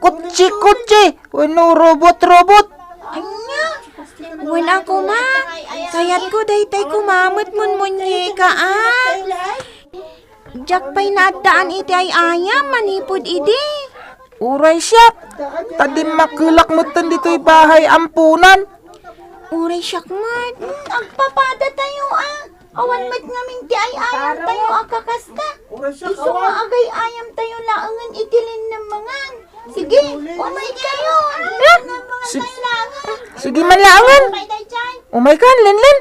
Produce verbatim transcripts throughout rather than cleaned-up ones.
Kutsi-kutsi wenno robot-robot. Ania? Wen a koma, kayatko daytay koma met, Munmunyika, a. Diak pay naaddaan iti ay-ayam manipud idi. Uray siak, ta dimmakkelak metten ditoy bahay amponan. Uray siak met. Hmm, agpapadatayo, a. Awan met ngamin ti ay-ayamtayo a kakasta. Isu nga agay-ayamtayo laengen iti linnemmengan. Sige, umaykayo. Sige man laengen. Umaykan, Linlin.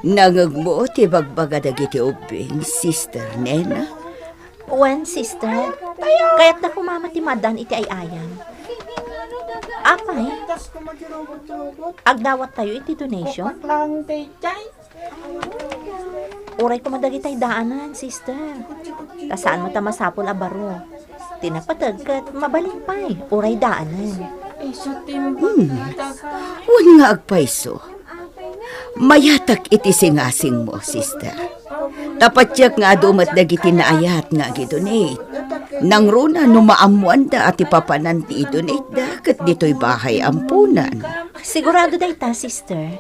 Nangegmo ti bagbaga dagiti ubbing, Sister Nena? Wen, sister. Kayatna koma met ti maaddaan iti ay-ayam. Apay, agdawattayo iti donation? Uray koma dagitay daanen, sister. Ta saan met a masapul a baro. Ti napateg ket mabalin pay, uray daanen. Hmm. Wen nga agpayso. Mayatak iti singasingmo, sister. Ta patiek nga adu met dagiti naayat nga agidonate. Nangruna no maammoanda a ti papanan ti idonateda ket ditoy bahay amponan. Sigurado dayta, sister.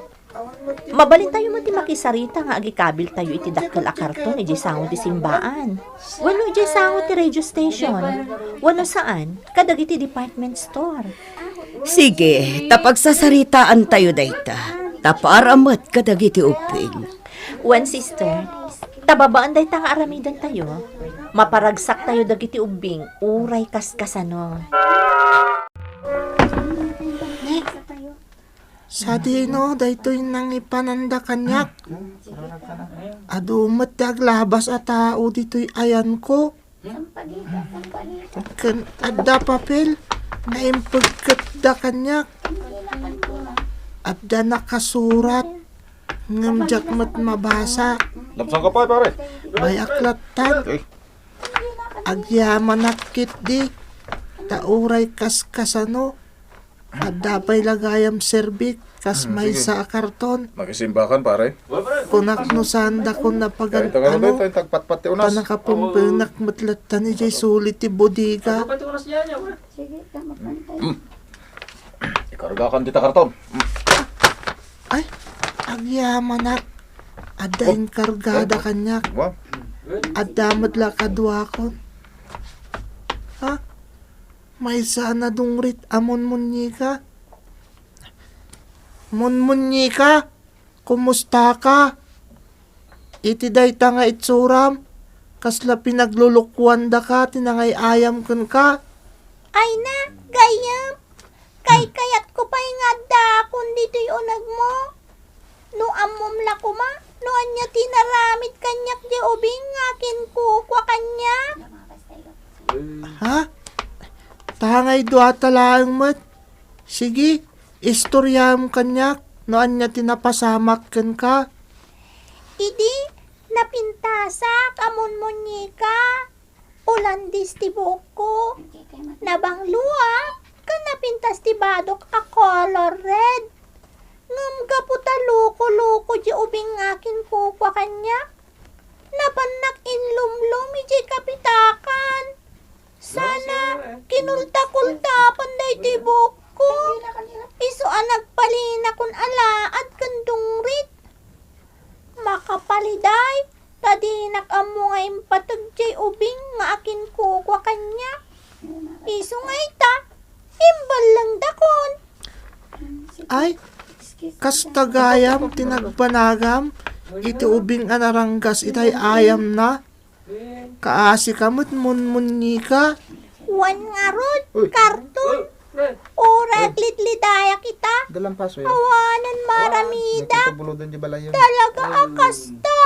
Mabalintayo met ti makisarita nga agikabiltayo iti dakkel a karton idiay sango ti simbaan. Wenno idiay sango ti radio station. Wenno saan, kadagiti department store. Sige, ta pagsasaritaantayo dayta. Ta para met kadagiti ubbing. Wen, sister, ta babaen dayta nga aramidantayo, maparagsaktayo dagiti ubbing uray kaskasano. Sadino daytoy nangipananda kaniak? Adu met ti aglabas a tao ditoy ayanko. Ken adda papel nga impegketda kaniak. Adda nakasurat, ngem diak met mabasa. Lapsangka pay, pare. Mayaklatan. Okay. Agyamanak ketdi, ta uray kaskasano. Adda pay la gayam serbik, kas Hmm, maysa sige. A karton. Makisimbakan, pare. Kunak no saan dakon napagan-ano, Dayta nga ano, dayta, tagpatpat ti unas. Ta nakapumpenak met latta ni Jay suli ti bodega. Hmm. Ikargakan dita karton. Hmm. Ay, agyamanak. Adda Oh. Inkargada Oh. Kaniak. Wa? Adda met la kaduakon. Ha? Maysa a nadungrit a Munmunyika. Munmunyika, kumustaka? Iti dayta nga itsuram, kasla pinaglulukuandaka ti nangay-ayam kenka? Ay na, gayyem. Kaykayatko pay nga addaakon ditoy unegmo. No ammom la koma no ania ti inaramid kaniak ti ubing nga kinkukua kaniak. Ha? Tangay duata laeng met. Sige, istoriam kaniak no ania ti napasamak kenka. Idi, napintasak a Munmunyika. Ulandis ti buokko. Nabanglo a, ken napintas ti badok a color red. Ngem gapu ta loko-loko diay ubing nga akinkukua kaniak, napannak inlumlom idiay kapitakan. Sana kinulta-kultapan daytoy buokko. Isu a nagpalinakon alaad ken dungrit. Makapaliday, ta dinak ammo nga impateg diay ubing nga akinkukua kaniak. Isu nga ita, imbellengdakon. Ay, kasta gayam ti nagbanagam iti ubing a naranggas itay ayamna. Kaasika met, munmunnyika. Wen ngarud, karton. Uray aglidlidayak ita. Dalang paso yan. Awanen maramida. Talaga a kasta.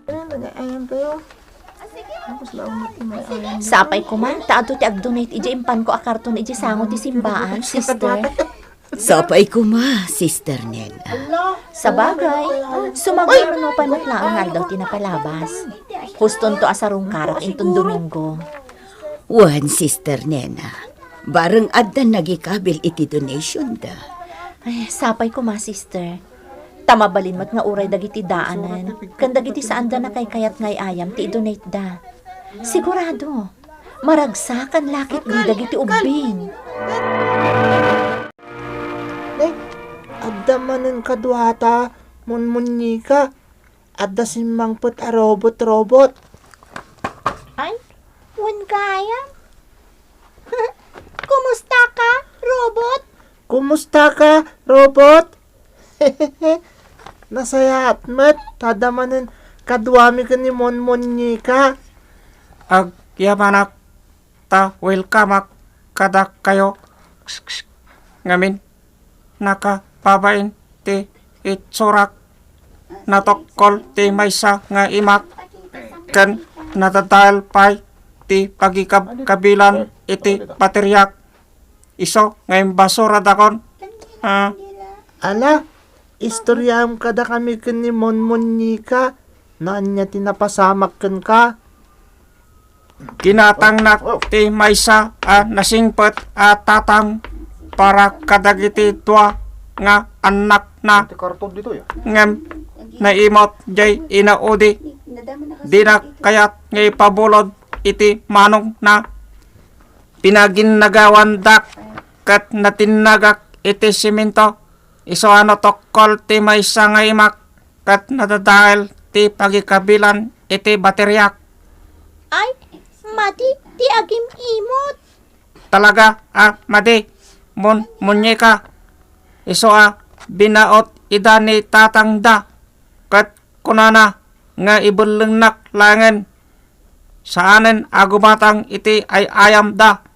Ayan, nag-aayam kayo. Tapos launat yung may ayam. Sapay koma, ta adu ti agdonate iti impanko a karton iti sango ti simbaan, sister. Sapay koma, Sister Nena. Sabagay, sumagarno pay met laeng nga aldaw ti napalabas. Hustonto a sarungkarak inton Domingo. Wen, Sister Nena, bareng adda nagikabil iti donation da. Ay, sapay koma, sister. Ta mabalin met nga uray dagiti daanen, ken dagiti saanda nakaykayat nga ay-ayam ti idonate da. Sigurado, maragsakan la ketdi dagiti ubbing. Ne, adda manen kaduata, munmunnyika. Adda simmangpet a robot-robot. Ay, wen gayam. Kumusta ka, robot? Kumusta ka, robot? Nasayaat met, ta adda manen kaduami ken ni Monmonnyika. Agyamanak ta welcomeak kadakayo. Ngamin, nakababain ti itsurak. Natokkol ti maysa nga imak, ken nadadael pay ti pagikabkabilan iti bateriak. Isu nga imbasuradakon. Ah. Ala, istoryaem kadakami ken ni Monmonnyika no ania ti napasamak kenka. Ginatangnak ti maysa a nasingpet a tatang para kadagiti dua nga annakna. Ngem naimut jay inaudi. Dina kayat nga ipabulod iti manongna. Pinaginnagawandak ket natinnagak iti semento. Isu a natokkol ti maysa nga imak ket nadadael ti pagikabilan iti bateriak. Ay, madi ti agim-imot. Talaga a madi, Monmonnyika. Isu a binaot ida ni tatangda, ket kunana nga ibellengnak laengen. Saanen a gumatang iti ay-ayamda.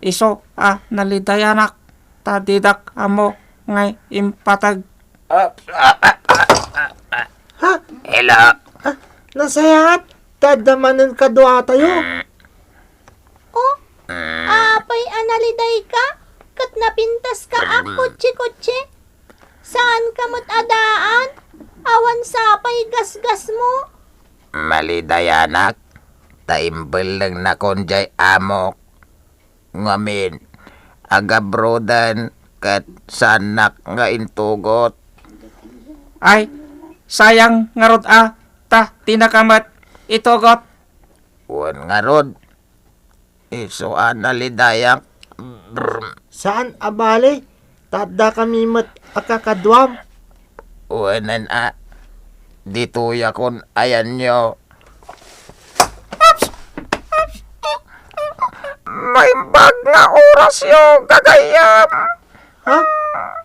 Isu a nalidayanak ta didak ammo nga impateg. Ha? Hello? Ah, nasayaat, ta adda manen kaduatayo. Mm. Oh, mm, apay a nalidayka? Ket napintaska a kotse-kotse? Saanka met a daan? Awan sapay gasgasmo? Malidayanak, ta imbillengnakon jay amok. Ngamin, agabrodan ket saannak nga intugot. Ay, sayang ngarud a, ta dinaka met itugot. Wen ngarud, isu a nalidayak. Brr. Saan a bale, ta addakami met a kakaduam. Wenen a, ditoyakon ayanyo. Naimbag nga orasyo, gagayyem. Ha?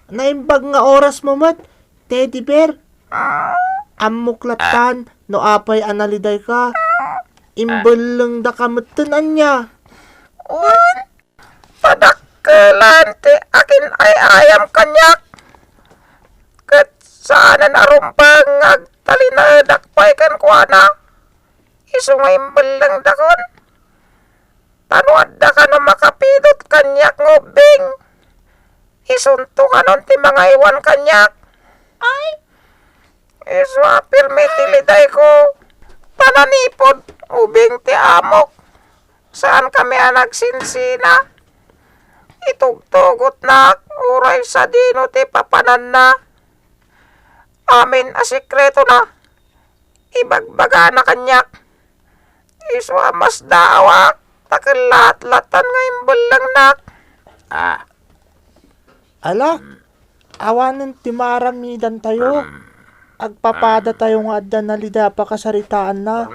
Naimbag nga orasmo met, Teddy Bear? Ammok lattan no apay a nalidayka. Imbellengdaka metten ania? Wen, padakkelan ti akin-ay-ayam kaniak. Ket saanen a rumbeng nga agtalinaedak pay kenkuana. Isu nga imbellengdakon. Ta no adda kano makapidut kaniak nga ubbing, isunto kanon ti mangaywan kaniak. Ay! Isu a pirmi ti lidayko. pananipod, ubing ti amok. Saan kami a nagsinsina. Itugtugotnak, uray sadino ti papananna. Amin a sekretona, ibagbagana kaniak. Isu a masdaawak, ta ket latlatan nga imbellengnak. Ah. Ala, awanen ti maaramidantayo. Agpapadatayo nga adda nalida a pakasaritaanna.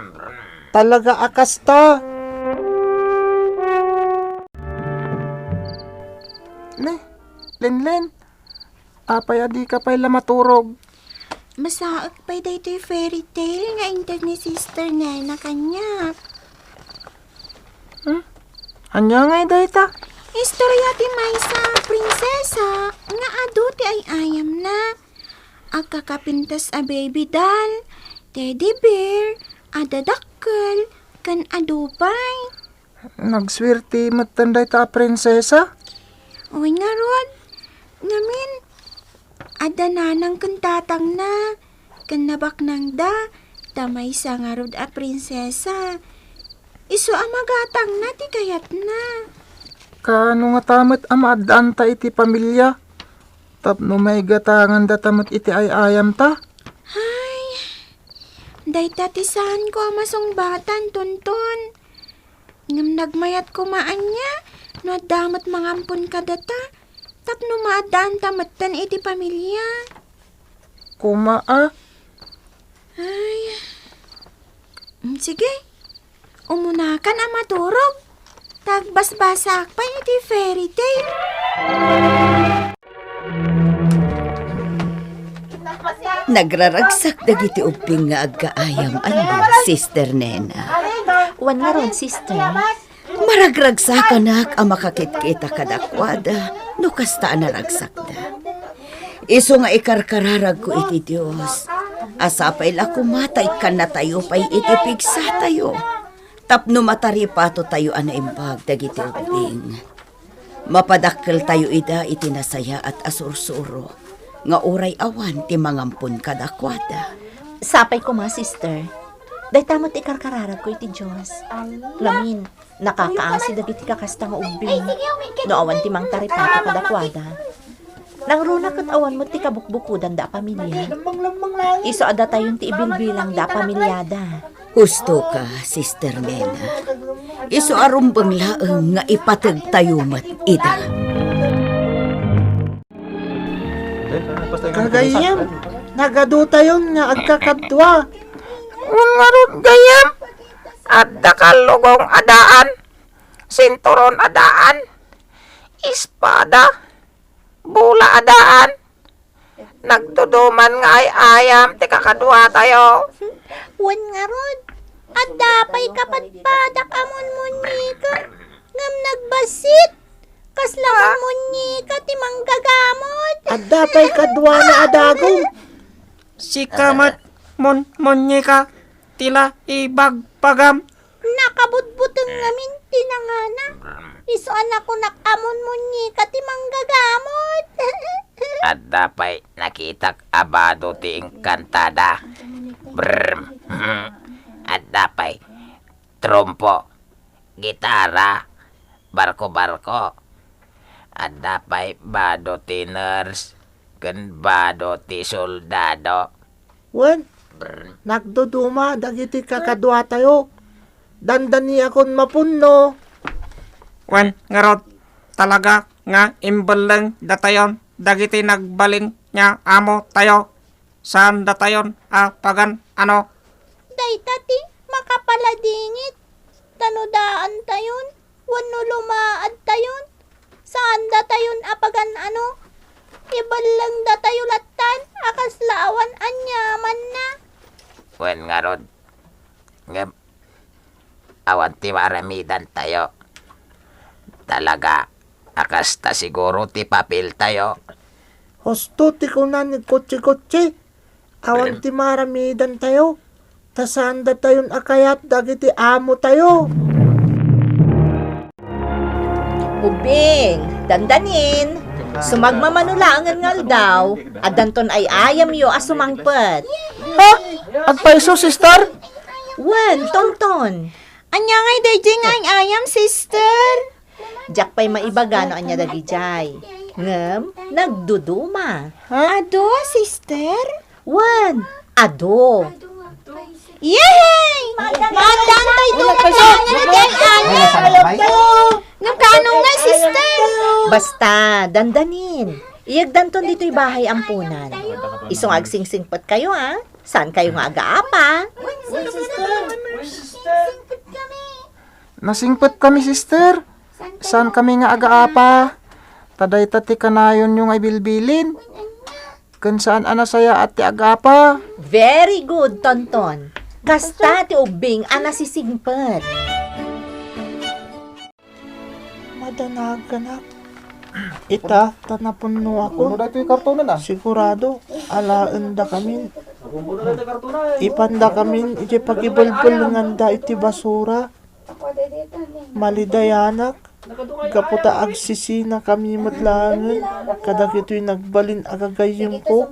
Talaga a kasta. Ne, Lenlen, apay a dika pay la maturog? Masaek pay daytoy fairy tale nga inted ni Sister Nena kaniak. Hmm? Ania ngay dayta? Istorya ti maysa a prinsesa nga adu ti ay-ayamna. Agkakapintas a baby doll, teddy bear, adda dakkel, ken adu pay. Nagsuerte metten dayta a prinsesa? Wen ngarud, ngamin, adda nanang ken tatangna, ken nabaknangda, ta maysa ngarud a prinsesa. Isu a magatangna ti kayatna. Kaano ngata met a maaddaanta iti pamilia? Tapno maigatangandata met iti ay-ayamta? Ay, dayta ti saanko a masungbatan, Tonton. Ngem nagmayat koma ania no adda met mangampon kadata tapno maaddaanta metten iti pamilia. Koma a. Ay. Mm, sige. Umunakan a maturog. Ta agbasbasaak pay iti fairy tale. Nagraragsak dagiti ubbing nga agkaayam, ania, Sister Nena? Wen ngarud, Sister. Maragragsakanak a makakitkita kadakuada no kasta a naragsakda. Isu nga ikarkararagko iti Dios a sapay la koma ta ikkannatayo pay iti pigsatayo tapno mataripatotayo a naimbag dagiti ubbing. Mapadakkeltayo ida iti nasayaat a sursuro nga uray awan ti mangampon kadakuada. Sapay koma, Sister. Dayta met ti ikarkararagko iti Dios. Ngamin, nakakaasi dagiti kakasta nga ubbing no awan ti mangtaripato kadakuada. Nangruna ket awan met ti kabukbukudanda a pamilia. Isu a datayon ti ibilbilangda a pamiliada. Husto ka, Sister Nena. Isu a rumbeng laeng nga ipategtayo met ida. Kagayyem, nagadutayon nga agkakadua. Wen ngarud, gayyem, adda kallugong a daan, sinturon a daan, espada, bola a daan, nagduduman nga ay-ayam ti kakaduatayo. Wen ngarud, adda pay kapadpadak a munmunyika, ngem nagbassit. Kasla munmunyika ti manggagamot. Adda pay kaduana a dagom. Sika met, munmunyika, ti la ibagbagam. Nakabutbuteng ngamin ti nangana. Isu a nakunak a munmunyika ti manggagamot. Adda pay nakitak a bado ti engkantada. Brrm. Adda pay trompo, gitara, barko-barko. Adda pay bado ti nurse ken bado ti soldado. Wen, nagduduma dagiti kakaduatayo. Dandaniakon mapunno. Wen ngarud, talaga nga imbelleng datayon dagiti nagbalin nga amotayo. Saan datayon a pagan-ano? Dayta ti makapaladingit, ta no daantayon wenno lumaadtayon, saan datayon a pagan-ano. Ibelleng datayo lattan a kasla awan aniamanna. Wen ngarud, ngem awan ti maaramidantayo. Talaga a kasta siguro ti papeltayo. Husto ti kuna ni Kutsi-Kutsi. Awan ti maaramidantayo, ta saan datayon a kayat dagiti amotayo. Ubbing, dandanin, sumagmamano laengen nga aldaw, addanton ay-ayamyo a sumangpet. Ha? Agpayso, sister? Wen, Tonton. Ania ngay daydiay nga ay-ayam, sister? Diak pay maibaga no ania dagidiay. Ngem, nagduduma. Ha? Adu, sister? Wen, adu. Yehey! Maaddan tayo iti ay-ayam. Ngem kaano nga, sister? Basta, dandanin. Iyegdanton ditoy bahay ampunan. Isu nga agsingsingpetkayo, a. Saankayo nga agaapa? Nasingpet kami, sister. Saankami nga agaapa. Ta dayta ti kanayonyo nga ibilbilin. Ken saan a nasayaat ti agaapa. Very good, Tonton. Kasta ti ubbing a nasisingpet. Madanaganak. Ita, ta napunnoakon. Puno daytoy kartonen, a. Sigurado, alaendakamin. Ipandakamin iti pagibelbellenganda iti basura. Malidayanak, gapu ta agsisinakami met laengen kadagitoy nagbalin a gagayyemko.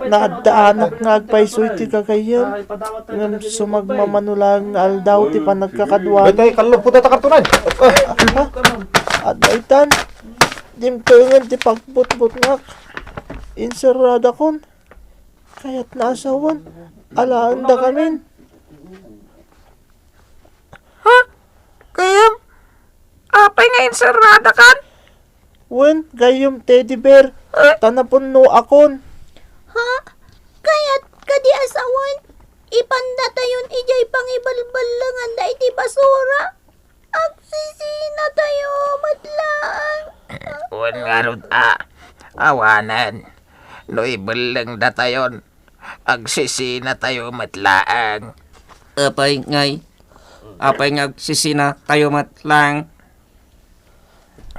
Naaddaanak nga agpayso iti gagayyem, ngem sumagmamano laeng nga aldaw ti panagkakaduam. Tay, kallo po ta kartonan. Ah, adda itan. Dimtengen ti pagbutbutngak. Inserradakon. Kayatna a sawen, alaendakamin. Ha? Gayyem? Apay nga inserradakan? Wen, gayyem teddy bear. Eh? Ta napunnoakon. Ha? Kayat kadi a sawen, ipandatayon idiay pangibelbellenganda iti basura? Agsisinatayo met laeng. Wen ngarud a, awanen. No ibellengdatayon, agsisinatayo met laeng. Apay ngay? Apay nga agsisinatayo met laeng?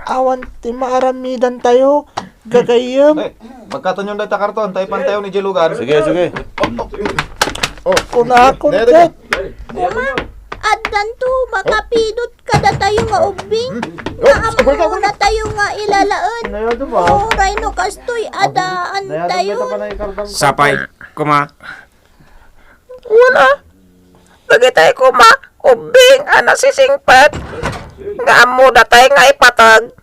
Awan ti maaramidantayo, gagayyem. Hey, magkatanyon dayta karton, ta ipantayon idiay lugar. Sige, sige. Kunakon ket. Kuma, addanto makapidot kadatayo nga ubbing, nga ammonatayo nga ilalaen. Uray no kastoy, adaantayo. Sapay, kuma. Wala. Dagitay kuma, ubbing a nasisingpet, nga ammodatay nga ipateg.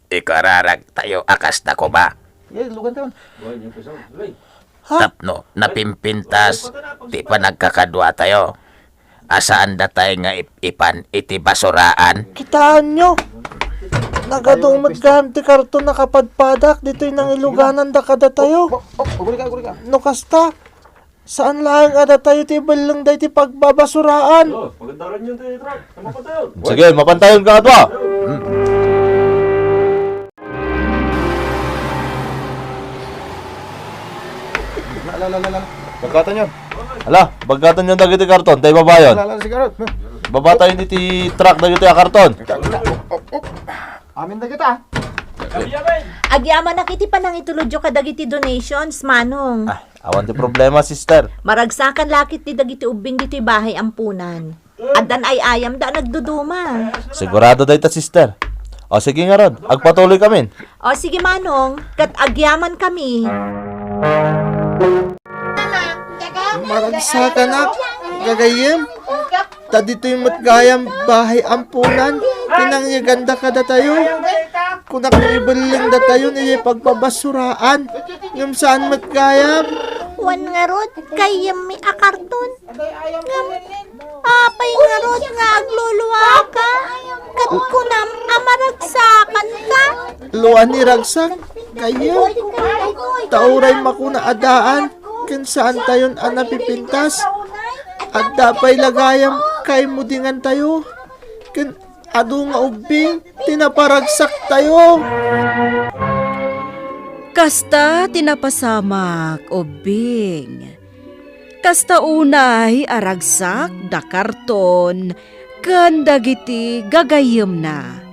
Ikararagtayo a kasta kuma. Yes, lugan tayo. Ha? Tapno napimpintas ti panagkakaduatayo a saandatay nga ip-ipan iti basuraan. Kitaenyo, nagadu met gayam ti karton a kapadpadak ditoy nangilugananda kadatayo. Oh, oh, oh, aguli ka, aguli ka. No kasta, saan laeng a datayo ti ibellengda iti pagbabasuraan. Oh, pagandaran yun ti truck. Mapantayon. Sige, mapantayon ka, adwa. Hmm. Ala, ala, ala, ala. Bagatan yun. Ala, bagatan yun dagiti karton, tay babayon. Ala, ala, sige, ala. Babatayon iti truck dagiti a karton. Amin dagita. Agyamanak iti panangitulodyo kadagiti donations, Manong. Ah, awan ti problema, sister. Maragsakan lakit ti dagiti ubbing ditoy bahay ampunan. Addan ay-ayamda a nagduduma. Sigurado dayta, sister. O, sige ngarud, agpatuloy kamin. O, sige, Manong, ket agyaman kami. Maragsakanak, gagayyem. Ta ditoy met gayam bahay ampunan, pinangyeganda kadatayo. Kunak nga ibellengdatayon iti pagbabasuraan. Ngem saan met gayam. Wen ngarud, gayyemmi a karton. Ngem apay ngarud nga agluluaka? Ket kunam a maragsakanka? Luani ragsak, gayyem. Ta uray makuna a daan, ken saantayon a napipintas. Adda pay la gayam kaimudingantayo. Ken adu nga ubbing ti naparagsaktayo. Kasta ti napasamak, ubbing. Kasta unay a ragsak da Karton ken dagiti gagayyemna.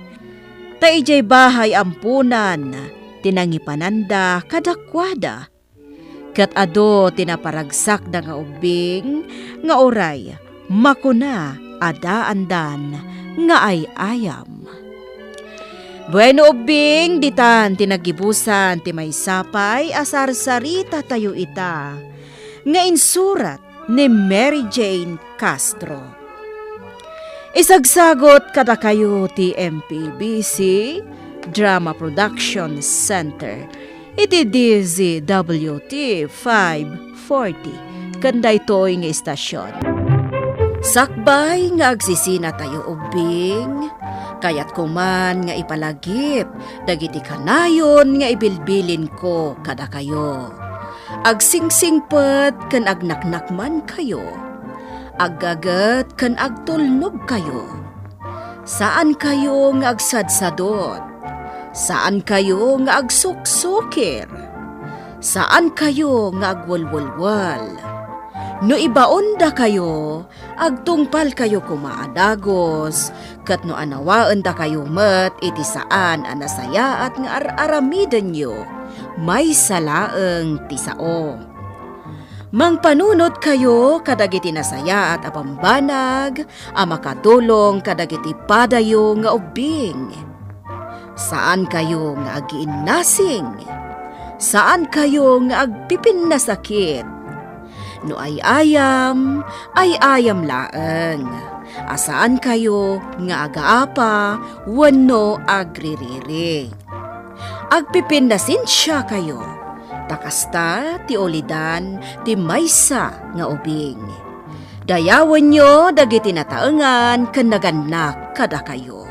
Ta idiay bahay ampunan ti nangipananda kadakuada. Ket adu ti naparagsakda nga ubbing nga uray makuna a daandan nga ay-ayam. Bueno, ubbing, ditan ti nagibusan ti maysa pay a sarsaritatayo ita nga insurat ni Mary Jane Castro. Isagsagut kadakayo ti M P B C Drama Production Center iti D Z W T five forty ken daytoy nga istasyon. Sakbay nga agsisinatayo ubbing, kayatko man nga ipalagip dagiti kanayon nga ibilbilinko kadakayo. Agsingsingpet ken agnaknakmankayo. Aggaget ken agtulnogkayo. Saankayo nga agsadsadot. Saankayo nga agsuksukir. Saankayo nga agwelwelwel. No ibaondakayo, agtungpalkayo koma a dagus, ket no anawaendakayo met iti saan a nasayaat nga ar-aramidenyo, maysa laeng ti sao. Mangpanunotkayo kadagiti nasayaat a bambanag a makatulong kadagiti padayo nga ubbing. Saankayo nga agiinnasing. Saankayo nga agpipinnasakit. No ay-ayam, ay-ayam laeng. A saankayo nga agaapa wenno agririri. Agpipinnasensiakayo, ta kasta ti ulidan ti maysa nga ubing. Dayawenyo dagiti nataengan ken nagannak kadakayo.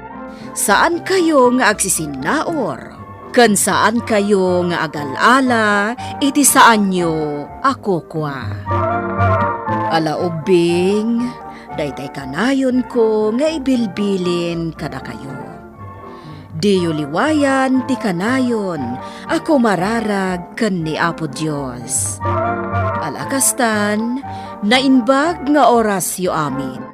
Saankayo nga agsisinnaur, ken saankayo nga agal-ala iti saanyo a kukua. Ala ubbing, daytay kanayonko nga ibilbilin kadakayo. Diyo liwayan ti kanayon a kumararag ken ni Apo Dios. Ala kastan, naimbag nga orasyo amin.